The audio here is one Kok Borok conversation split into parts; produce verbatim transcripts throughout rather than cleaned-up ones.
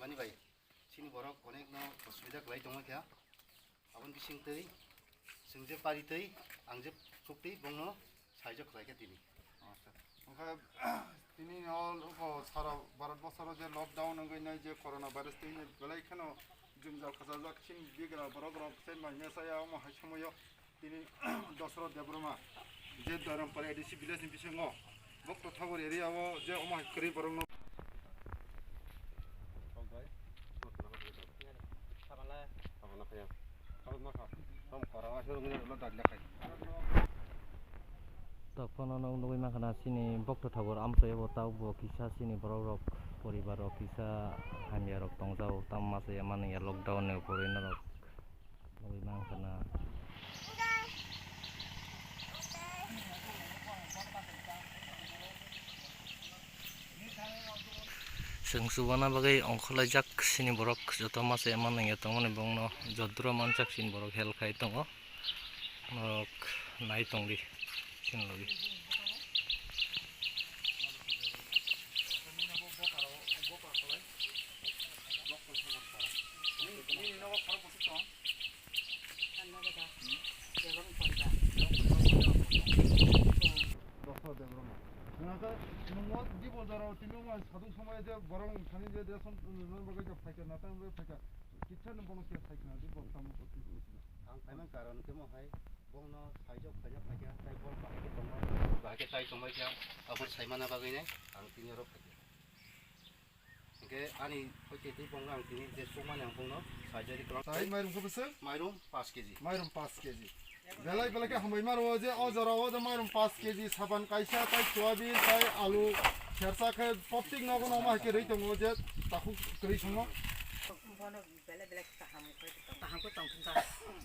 Ani bai, chini borok onek no osubida kwlai tongma kha. Aboni bising twi, chwng je pari twi, ang je phuk twi, bongno saijo khlai kha tini. Acha. Wngkha tini o, o sara Bharat borsoro je lockdown wngwi nai je corona virus twi belai kheno jwngjal khachajak chini bigra borok rok se mai mesa ya omo hai somoyo. Tini Dosrot Debbarma, je Dhorampara A D C village ni bisingo, Bokto Thabor area o je omo hai kwrwi borokno. Tokphano nog nugwi mankha na chini Bokto Thabor amchoi bo tabuk bo kisa chini borok rok poribar rok kisa hamya rok tongjao, tamo masa ya mani ya lockdown ni upori norok. Nugwi mankha na. Chwng chubana bagwi ongkhorlaijak chini borok joto masa ya mani ya tongmani bongno jodro manjak chini borok help khai tongo. Norok nai tongdi chini logi. Dosra Debbarma. Nangkha, nungma Dibol Jora tini wngma saduk somoi je borok thani je de som, nang bagwi je phaikha, natang bagwi phaikha. Kitsa nung bono khe phaikha, di bok tamo khe. Ang phaimang karon khe mo hai, bongno saijok khaina phaikha, tai bol bahai khe tongma, bahai khe tai tongma khe, aboni saimana bagwi nai, ang tini oro phaikha. Hingke ani hoite tei bongno ang tini je chukmani ang bongno saijari kwlwng. Tai mairum khe bwswk? Mairum paanch K G. Mairum paanch K G. Belai belai khe hambai maro je o jora o je mairum paanch K G, saban kaisa, tai soyabin, tai alu, sersa khe poptik nogo no ma hai khe rwi tongo je takhuk kwrwi songo. Bono belai belai kaham khe tong. Kaham khe tong thung kha.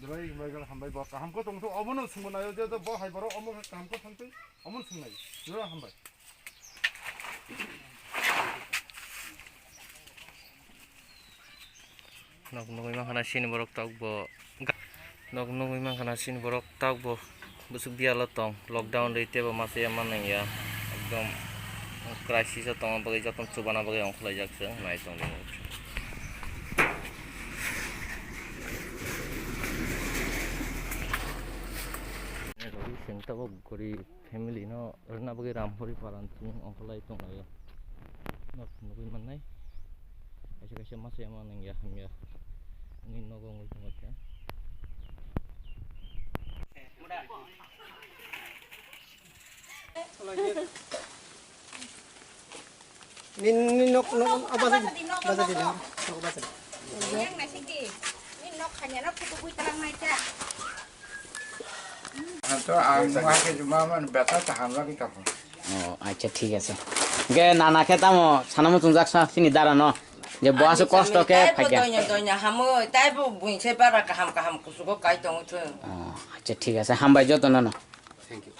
Belai belai khe hambai bo kaham khe tong thung, obono swngbo naio je bo hai borok omo khe kaham khe thang twi, omono swng nai. Belai hambai. Nok nugwi mankha na chini borok tok bo. Nok nugwi mankha na chini borok tok bo. Bwswk biyalo tong. Lockdown ri tebo masa ya manang ya. Ekdom crisis o tongma bagwi jotono chubana bagwi ongkhorlaijak se nai tongdi. Seng tabok gori. Family no rwna bagwi Rampuri Paran chini ongkholai tonglaio. Nok nugwi mannai. Kaisa kaisa masa ya manang ya hamya. Wngwi nogo wngwi tongkha. Nin, nin nok, nok, ah, basa di, basa di, nok, nok basa di. Yang nasi di, nin nok hanya nok kutu bui terang naik ya. Anto ang maki cuma man beta tahan lagi kapan. Oh, acha, thik ase. Ge nana khe tamo sanamo chungjak sa chini dara no. Je bo aswk kosto khe phaikya. Donya donya hamoi, taibo buin se bara kaham kaham kusugo kai tongo thung. Oh, acha, thik ase. Hambai joto no no. Thank you.